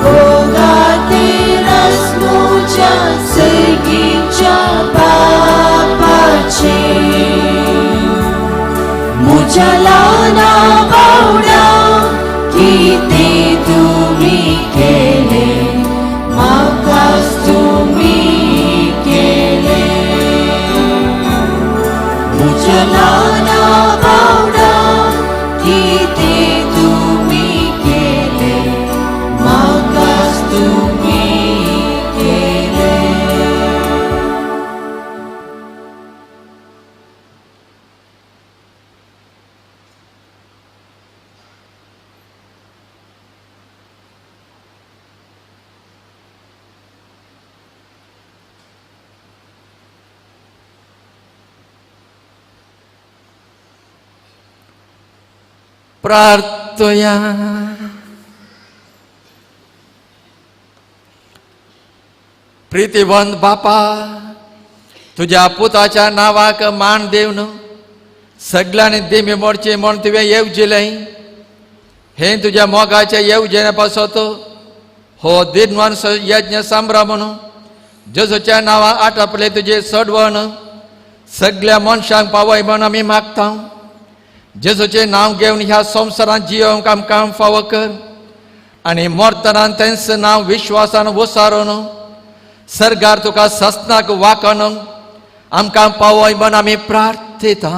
भोगातेरास म्हज्या सर्गीच्या बापाचे, म्हज्या ल्हाना बावडा कितें तुमी केले, म्हाकाच तुमी केले. म्हज्या ल्हाना बावडा कितें तुमी केले, म्हाकाच तुमी केले. प्रार्थया. प्रितीवंत बापा, तुज्या पुताच्या नांवाक मान दिवन सगळ्यांनी दिमी मोडची म्हूण तुवें येवजिलें. हें तुज्या मोगाचें येवजणे पासत हो दिनवंस यज्ञ संभ्रम जेजूच्या नांवा आटपले तुजें सडवण सगळ्या मनशांक पावय म्हूण आमी मागता. जेजूचें नांव घेवन ह्या संवसारांत जियोवंक आमकां फावो कर आनी मरतना तेंच नांव विश्वासान वसारून सर्गार तुका ससनाक वाकन आमकां पावय म्हूण आमी प्रार्थता.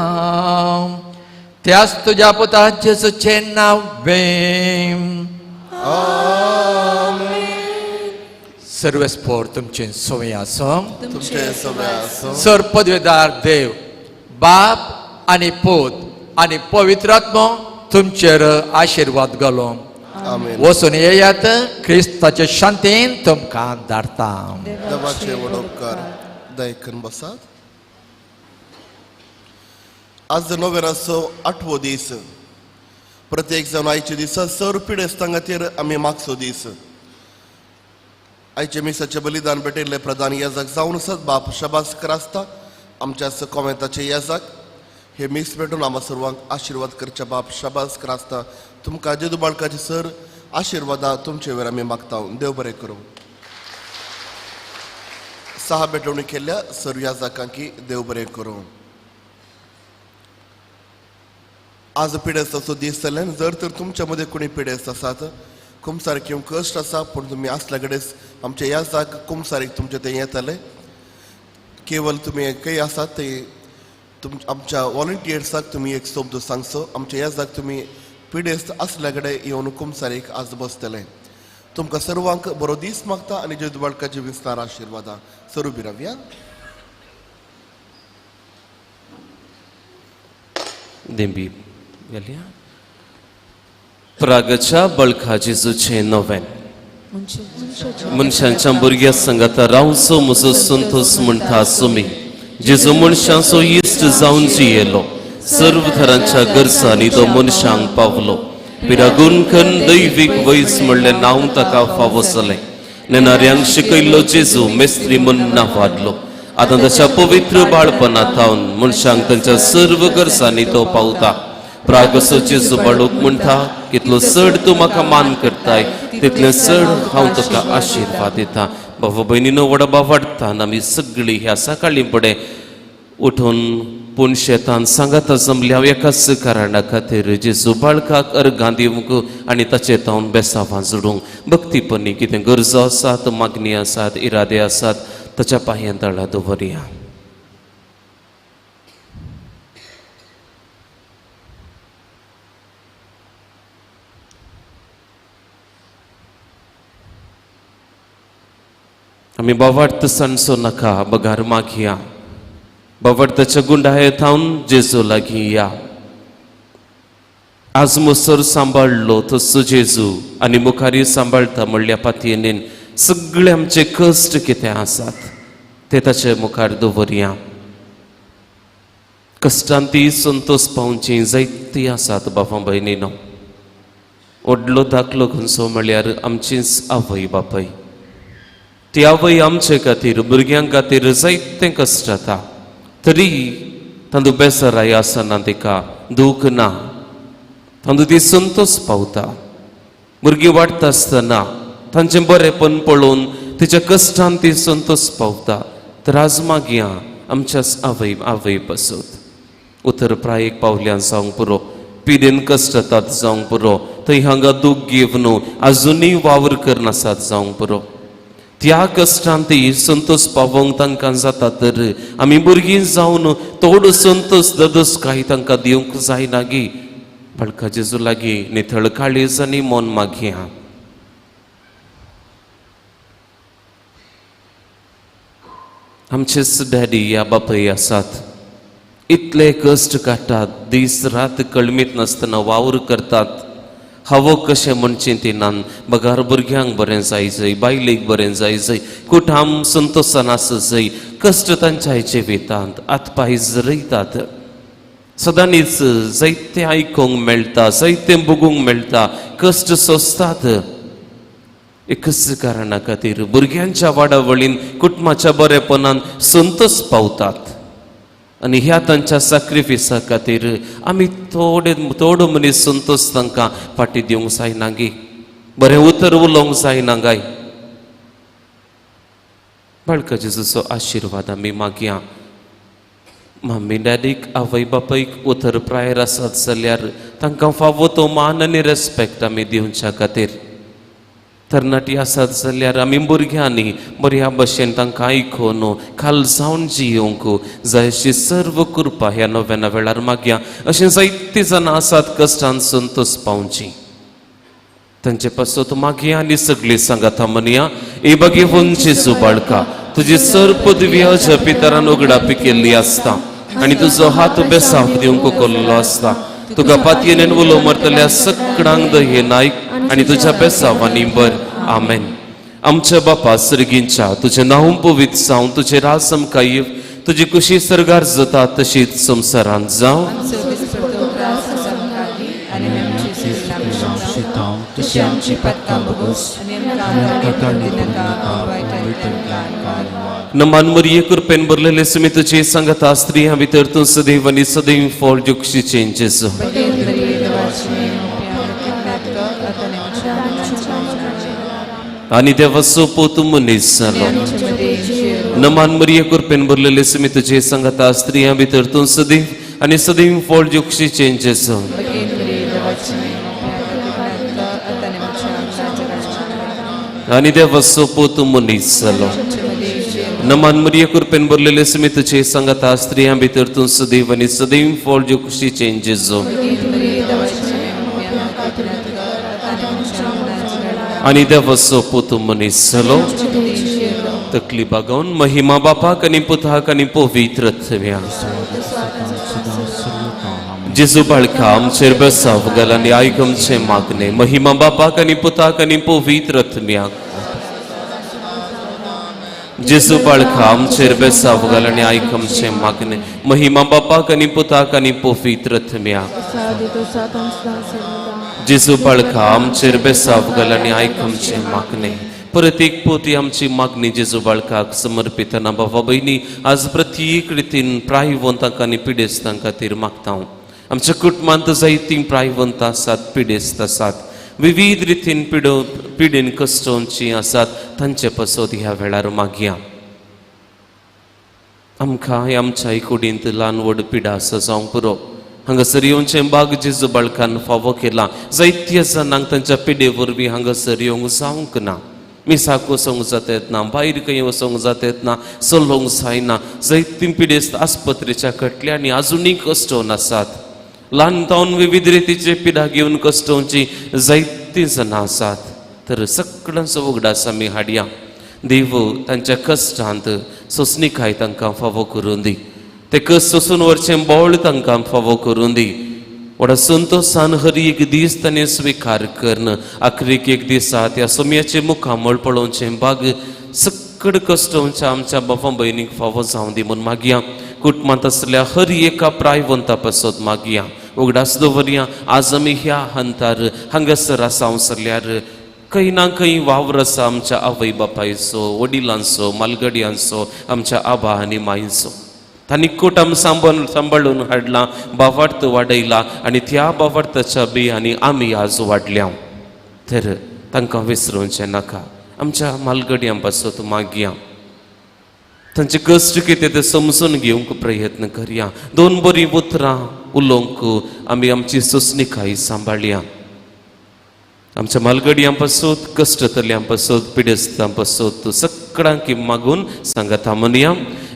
त्याच तुज्या पुता जेजूचें नांव सर्वेस्पोर तुमचें सोय आसूं. तुमचें सगळें आसूं. सर पदवेदार देव बाप आनी पूत आनी पवित्र आत्मो तुमचेर आशिर्वाद घालो. आमेन. वचून येयात, क्रिस्ताचे शांतीन तुमकां धाडटा. देवाचे व्हड उपकार. दयकन बसात. आज नोवेराचो आठवो दीस. प्रत्येक जावन आयच्या दिसा सर पिडेस्तां खातीर आमी मागचो दीस. आयचे मिसाचें बलिदान भेटयल्ले प्रधान याजक जावन आसात बाप शबास क्रास्ता. आमच्या कोमेंताचे याजक हे मीस भेटून आमा सर्वांक आशिर्वाद करच्या बाप शबास क्रास्ता तुमकां जेदू बाळकाचे सर आशिर्वादा तुमचे वेर आमी मागता. देव बरें करूं. सहा भेटवणी केल्ल्या सर याजकांकी देव बरें करूं. आज पिडेस्ताचो दीस जाल्यान जर तर तुमच्या मदें कोणी पिडेस्त आसात, कुमसारीक येवंक कश्ट आसा पूण तुमी आसल्या कडेन आमच्या याजाक कुमसारीक तुमचे ते येतले. केवल तुमी खंय आसात ते आमच्या वॉलंटियर्साक तुमी एक शब्द सांगचो. आमच्या याजाक तुमी पिडेस्त आसल्या कडेन येवन कुमसारीक आज बसतले. तुमकां सर्वांक बरो दीस मागता आनी जेजू बाळकाचे विस्तार आशिर्वादा. सरू बिरावया. देंबी गेल्या प्रागच्या बळखा जेजूचें नवें मनशांच्या भुरग्या संगाता रावचो म्हजो संतोस म्हणटा सुमी. जेजू मनशांचो इश्ट जावन जियेलो, सर्व थरांच्या गरजांनी तो मनशांक पावलो. पिरागुनखन दैवीक वैज म्हणलें नांव ताका फावो जालें. नेणाऱ्यांक शिकयल्लो जेजू मेस्त्री म्हूण नांवाडलो. आतां ताच्या पवित्र बाळपणा थावन मनशांक तांच्या सर्व गरजांनी तो पावता. प्रागसो जेजू बाळूक म्हणटा, कितलो चड तूं म्हाका मान करताय तितलें चड हांव तुका आशिर्वाद दिता. बाबा भयणीनो, व्हडा बावाडटान आमी सगळीं ह्या सकाळीं फुडें उठून पूण शेतान सांगाता जमल्या एकाच कारणा खातीर जेजू बाळकाक अर्गां दिवंक आनी ताचे तावन बेसावां जोडूंक. भक्तीपणी कितें गरजो आसात, मागणी आसात, इरादे आसात ताच्या पांयां तळा दवरया. आमी बावार्थ सांडचो नाका, बगार मागया. बावार्थाच्या गुंडाये थावन जेजू लागीं या. आज मोसर सांबाळलो तसो जेजू आनी मुखारी सांबाळटा म्हणल्या पातयेन सगळे आमचे कश्ट कितें आसात ते ताचे मुखार दवरया. कश्टान ती संतोष पावची जायती आसात बाबा भयणीनो. व्हडलो दाखलो खंयचो म्हळ्यार आमचीच आवय बापाय. ती आवय आमचे खातीर भुरग्यां खातीर जायतें कश्ट जाता तरी तांदू बेसराय आसना, तिका दूख ना, तांदू ती संतोष पावता. भुरगीं वाडटा आसतना तांचें बरेंपण पळोवन तिच्या कश्टान ती संतोष पावता. तर आज मागया आमच्याच आवय आवय पासत. उतर प्रायेक पावल्यान जावंक पुरो, पिडेन कश्ट जातात जावंक पुरो, थंय हांगा दूख घेवन आजुनूय वावर करनासात जावंक पुरो. त्या कश्टान ती संतोष पावोवंक तांकां जाता तर आमी भुरगीं जावन थोडो संतोष ददोस काय तांकां दिवंक जायना गी. बाळका जेजू लागीं नितळ काळीज आनी मन मागया. आमचेच डॅडी या बापूय आसात, इतले कश्ट काडटात, दीस रात कळमीत नासतना वावर करतात. हावो कशें म्हणचें ती नान बगार भुरग्यांक बरें जाय जय, बायलेक बरें जाय जय, कुठाम संतोशान आस जय. कश्ट तांच्या जिवितांत आतपाय रयतात. सदांनीच जायतें आयकूंक मेळटा, जायतें बगूंक मेळटा, कश्ट सोंसतात. एकच कारणा खातीर भुरग्यांच्या वाडावळीन कुटुंबाच्या बरेपणान संतोष पावतात. आनी ह्या तांच्या साक्रिफिसा खातीर आमी थोडे थोडो मनीस संतोष तांकां फाटी दिवंक जायना गी, बरें उतर उलोवंक जायना गाय. बाळका जेजूचो आशिर्वाद आमी मागया. मम्मी डॅडीक आवय बापायक उतर प्रायर आसात जाल्यार तांकां फावो तो मान आनी रेस्पेक्ट आमी दिवच्या खातीर. तरणाटी आसात जाल्यार आमी भुरग्यांनी बऱ्या भशेन तांकां आयकून खाल जावन जियोवंक जाय अशी सर्व कृपा ह्या नव्याना वेळार मागया. अशें जायतीं जाणां आसात कश्टान संतोष पावची, तांचे पासत मागया आनी सगळीं सांगाता म्हणया. ए भगेवन जेजू बाळका, तुजी सर पदवी अज्या पितरान उगडापी केल्ली आसता आनी तुजो हात बेसाव दिवंक कोल्लो आसता. तुका पातयेन उलो मरतल्या सगळ्यांक दयेन आयक आनी तुज्या बेसावांनी बर. आमेन. आमच्या बापा सर्गींच्या तुजें नांव पवित्र जावं, तुजें राज आमकां येव, तुजी कुशी सर्गार जाता तशीच संवसारांत जावं. नमान मरिये कृपेन भरलेले सुमी तुझे सांगता, स्त्रियां भितर तूं सदैव आनी सदैव फळ जुक्षीचें जेजू. आनी देवाचो पूत मनीस जालो. नमान मरिये कृपेन भरलेले सुमी तुझे सांगता, स्त्रियां भितर तूं सदैव आनी सदैव फळ जुक्षीचें जेजू. आनी देवाचो पूत मनीस जालो. नमान मरिये कृपेन भरलेले सुमी तुझे सांगता, स्त्रियां भितर तूं सदैव आनी सदैव फळ जुक्षीचें जेजू. आनी देवाचो पूत मनीस जालो. तकली बागोवन महिमा बापाक आनी पुताक आनी पवित्र आत्म्याक. जेजू बाळका आमचेर बेसाव घाल आनी आयक आमचें मागणें. महिमा बापाक आनी पुताक आनी पवित्र आत्म्याक. जेजू बाळका आमचेर बेसाव घाल आनी आयक आमचें मागणें. महिमा बापाक आनी पुताक आनी पवित्र आत्म्याक. जेजू बाळका आमचेर बेसाव घाल आनी आयक आमचें मागणें. परत एक पोती आमची मागणी जेजू बाळकाक समर्पितना बाबा भयणी आज प्रत्येक रितीन प्रायवंतांक आनी पिडेस्तां खातीर मागता. आमच्या कुटुंबांत जायतीं प्रायवंत आसात, पिडेस्त आसात, विविध रितीन पिडेन कश्टोवची आसात, तांचे पासत ह्या वेळार मागया. आमकां आमच्या कुडींत ल्हान व्हड पिडा आसा जावंक पुरो. हांगासर येवचें बाग जेजू बाळकान फावो केला. जायत्या जाणांक तांच्या पिडे वरवीं हांगासर येवंक जावंक ना, मिसाक वचोंक जाता येतना, भायर खंय वचोंक जाता येतना, चलोवंक जायना. जायतीं पिडेस्त आस्पत्रेच्या खटल्यांनी आजुनूय कश्टोवन आसात. ल्हान जावन विविध रितीचे पिडा घेवन कश्टोवची जायतीं जाणां आसात. तर सगळ्यांचो उगडास आमी हाडया. देव तांच्या कश्टांत सोंसणीकाय तांकां फावो करून दी, ते कश्ट सोंसून व्हरचें बळ तांकां फावो करून दी. व्हडा संतोसान हर एक दीस ताणें स्विकार करून आखरीक एक दिसा त्या सोम्याचें मुखामळ पळोवचें बाग सकड कश्टोवच्या आमच्या बाबा भयणीक फावो जावं दी म्हूण मागया. कुटुंबांत आसल्या हर एका प्रायवंता पासत मागया. उगडास दवरया आज आमी ह्या हंतार हांगासर आसा जाल्यार खंय ना खंय वावर आसा आमच्या आवय बापायचो, वडिलांचो, मालगड्यांचो, आमच्या आबा आनी मांयचो. तांणी कुटुंब सांबाळून हाडलां, बावार्थ वाडयला आनी त्या बावार्थाच्या बियांनी आमी आज वाडल्या. तर तांकां विसरूचें नाका. आमच्या मालगड्यां पासत मागया. तांचे कश्ट कितें तें समजून घेवंक प्रयत्न करया. दोन बरीं उतरां उलोवंक आमी आमची सोंसणीकाय सांबाळया. आमच्या मालगड्यां पासत, कश्टतल्यां पासत, पिडेस्तां पासत सगळ्यांक मागून सांगता म्हणया.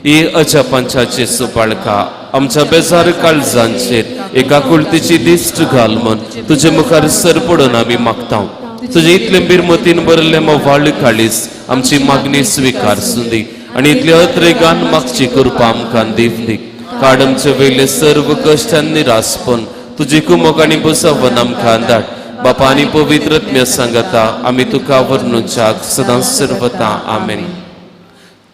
हे अजापांच्या जेजू बाळका आमच्या बेजार काळजांचेर एका कुळतीची दिश्ट घाल म्हूण तुजे मुखार सर पडून आमी मागता. तुजे इतले बिरमतीन भरलें म्होंवाळ काळीज आमची मागणी स्विकार सुंदी आनी इतले अत्रेगान मागची कृपा आमकां दिवली. काड आमचे वयले सर्व कश्ट आनी निरासपण तुजी कुमक आनी बसवन आमकां धाड. बापा आनी पवित्र आत्म्या सांगता आमी तुका वर्णुच्याक सदांच सर्वता. आमेन.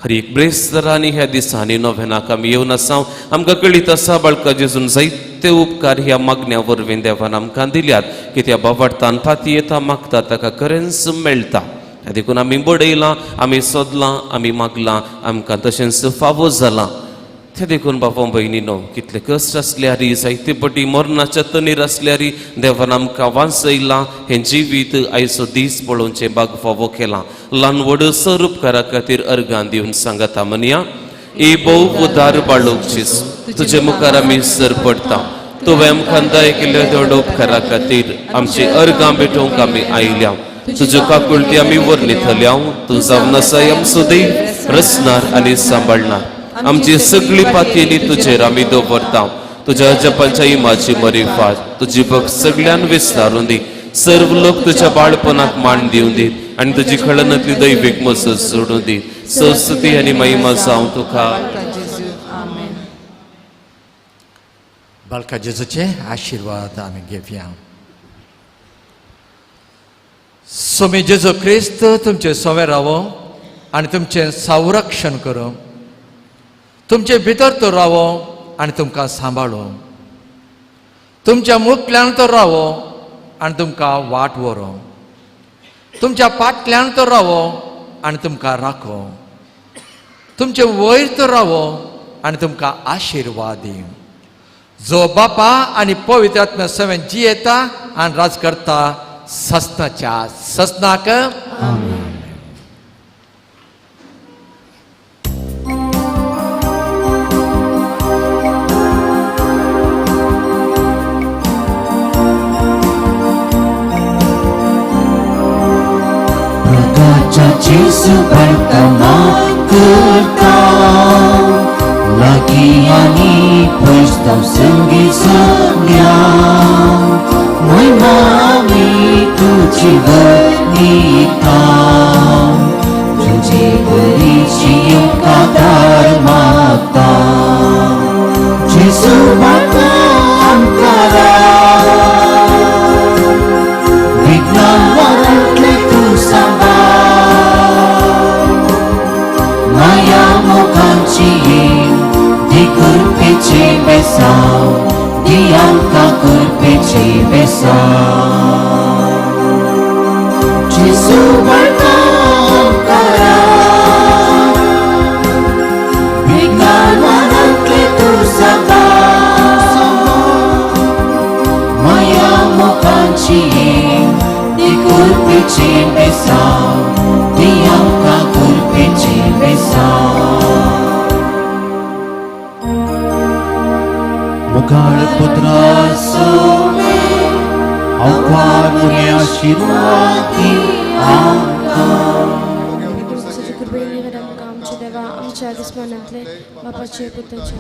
हर एक ब्रेस्तारांनी ह्या दिसांनी नोव्हेनाक आमी येवन आसा. आमकां कळीत आसा बाळका जेजून जायते उपकार ह्या मागण्या वरवीं देवान आमकां दिल्यात की त्या बाबार्थान फाती येता मागता ताका खरेंच मेळटा. देखून आमी बडयलां, आमी सोदलां, आमी मागलां, आमकां तशेंच फावो जालां. तें देखून बाबा भयणीनो कितले कश्ट आसल्यार, जायते पटी मरणाच्या तणीर आसल्यार देवान आमकां वांचयलां. हें जिवीत आयचो दीस पळोवचें बाग फावो केलां. ल्हान व्हड सर उपकारा खातीर अर्गां दिवन सांगता म्हणया. ए भोव उदार बाळोवची तुजे मुखार आमी सर पडटा. तुवें आमकां दया केल्ल्या तेवढ्या उपकारा खातीर आमची अर्गां भेटोवंक आमी आयल्या. तुज्यो काकुळटी आमी वर्णितल्या. तूं जावन आसाय आमचो देव, रचणार आनी सांबाळणार. आमची सगळी पातयेनी तुजेर आमी दवरता. तुज्या जपांच्या इमाची मरिफात तुजी भक्त सगळ्यान विस्तारून दी. सर्व लोक तुझ्या बाळपणाक मान दिवन दी आनी तुजी खळनातली दैवीक मसत सोडून दी. संस्कृती आनी महिमा जावं तुका. बालका जेजूचे आशिर्वाद आमी घेवया. स्वामी जेजू क्रिस्त तुमचे सवे रावो आनी तुमचें संरक्षण करूं, तुमचे भितर तो रावो आनी तुमकां सांबाळो, तुमच्या मुखल्यान तो रावो आनी तुमकां वाट व्हरो, तुमच्या फाटल्यान तो रावो आनी तुमकां राखो, तुमचे वयर तो रावो आनी तुमकां आशिर्वाद दी. जो बापा आनी पवित्र आत्म्या सवें जियेता आनी राज करता ससनाच्या ससनाक. Jesu pertama करता lagi ani pesta senggi sengya moi mami tuji vanita tuji beri siyo kadar mata Jesu mata angkara Vignan warantle tu samba Maya mokanchi di kurpeche besao di anka kurpeche besao Jesu barkam kara Vignan warantle tu samba Maya mokanchi di kurpeche besao di anka kurpeche besao मुखार पुत्रा सोमे अवकार मुरे आशीर्वादी आमकां. तुमच्या कृपेने आमच्या देवा आमच्या दुस्मनांतले बापाचे पुताचे.